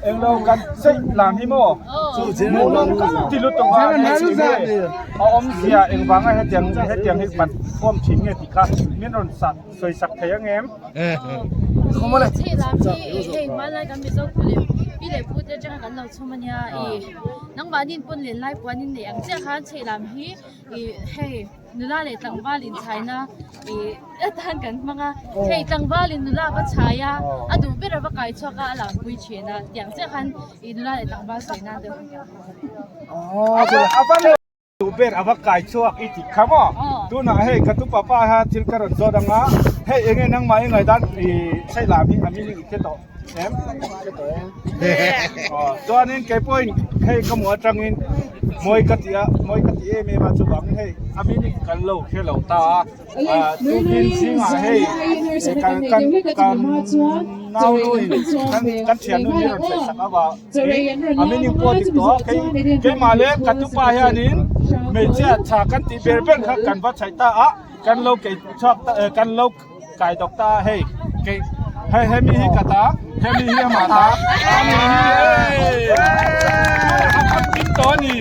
Englo kan cheih lam hi maw hmuhnawm kan ti lutuk a a awmzia engvanga hetiang hetiang hi ban khawm thin nge tih kha min rawn sak sawi sak thei ang em? Nula leh tlangval inchhaina ih atan kan hmang a, hei tlangvalin nula a va chhai a, a duh ber a va kai chhuak a, a lampui thin a, tiang chiah khan ih nula leh tlangval sawi nan deuh ang. A va duh ber a va kai chhuak i tih kha maw? Tunah hei ka tupa pa kha thil ka rawn zawt ang a, hei enge nangmah i ngaihdan ih chheih lam hi a meaning i hre tawh em? Hre tawh em? Aw chuanin kei pawhin hei ka hmuh atangin mawi ka ti a mawi ka ti em em a chuvangin hei a meaning kan lo hre lo ta a ah tukin zingah hei kan kan kan nau nu in kan kan thian nu hi rawn sawi sak avang in a meaning pawh a dik tawh a kei keimah leh ka tupa hianin hmeichhia tha kan tih ber ber kha kan va chhaih ta a kan lo kei chhuak ta kan lo Kai dawk ta hei kei hei hemi hi ka ta hemi hi amah ta hemi hi a khat tin tawh a ni.